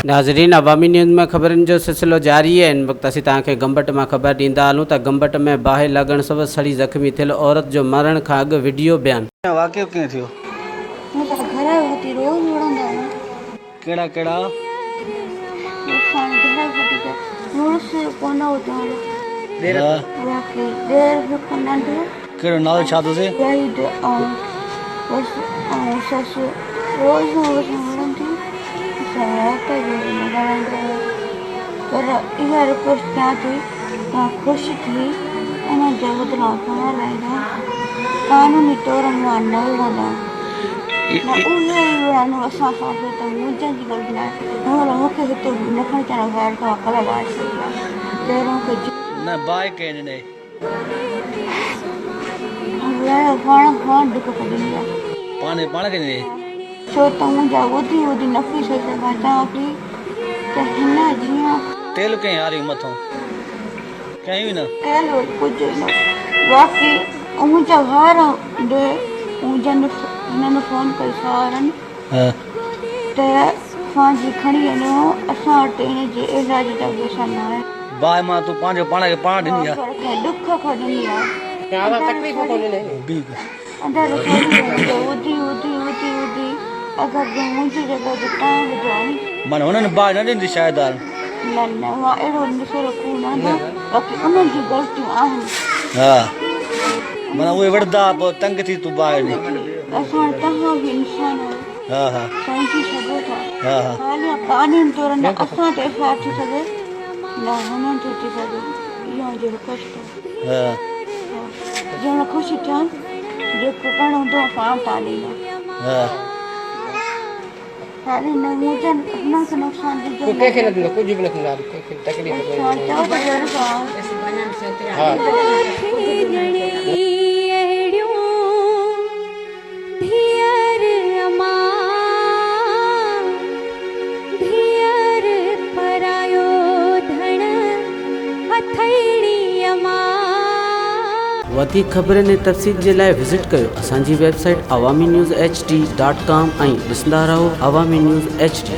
ناظرين عوامي نيوز ۾ خبرن جو سلسلو جاري آهي هن وقت اسين توهان کي گمبٽ مان خبر ڏيندا هلون ته گمبٽ ۾ باهه لڳڻ سبب سڙي زخمي ٿيل عورت جو مرڻ کان اڳ وڊيو بيان. واقعو ڪيئن ٿيو؟ مون سان گهر جو ڀاتي روز وڙهندا هئا. ڪهڙا ڪهڙا؟ مون سان گهر جو ڀاتي ته مڙس ڪونه هو تنهن باقي ڏير به هڪ ننڍو. ڪهڙو نالو ڇا اٿس؟ زاهد ۽ بس ۽ سس روز روز وڙهندي اسان رات جو به نه ڳالهائيندا هئا پر اها رڪويسٽ ڪيان ٿي توهان خوش ٿي انهن جا بدلا پاڻ لائيندا قانوني طور مان نه وڙهندا نه اهي ئي وڙهن اسان سان ڇو ته منهنجن جي غلطي ناهي هن مهل مون کي هتي نه کڻي چڙهيو غير توهان ڪلهه ٻاهر ڇڏي آ پهريون کي نه باهه ڪنهن ڏني؟ پاڻ پاڻ کي ڏني. ڇو ته منهنجا ٻڌي ٻڌي نفيس سگهان چوان ٿي ته هن جيئن. تيل ڪنهن هاريو مٿو ڪنهن به نه. تيل وري ڪجهه نه باقي منهنجا ڀائر به منهنجن هنن فون ڪئي ساهرن ته فانجي کڻي وڃو اسان وٽ هن جي علاج جا پئسا نه آهن. باهه مان تون پنهنجو پاڻ کي پاڻ ڏني آ. ڏک کان ڏني آ. اندر سڙي ويندو ٻڌي ٻڌي ٻڌي ٻڌي اگر جي منهنجي جڳهه تي توهان هجو ها ني. معنيٰ هنن باهه نه ڏني شاهدار. نه نه مان اهڙو نسورو کوهه نه هوندو باقي انهن جون غلطيون آهن. ها معنيٰ اهي وڙهندا پوء تنگ ٿي تون باهه ڏني. اسان توهان به انسان آهيو. ها ها. سمجهي سگهو ٿا. ها ها. خالي قانون طور نه اسان تي ايف I R ٿي سگهي نه هنن تي ٿي سگهي اها منهنجي رڪويسٽ آهي. ها. جنهن مهل خوش ٿين جيڪو ڪرڻو هوندو پاڻ تان ڏيندا. ها. خالي نه منهنجن هنن کي نقصان ڏجو نه. ڪنهن کي نه ٿيندو ڪجهه به نه ٿيندو ڪنهن کي تڪليف نه ٿيندي. چئو ته ضرور ها. ڌيئر امان ڌيئر پرايو ڌڻ اٿئي امان. وڌيڪ خبرن ۽ تفصيل جي لاء وزٽ ڪيو اسان جي website Awami news H D dot com ۽ ڏسندا رهو عوامي نيوز ايڇ ڊي.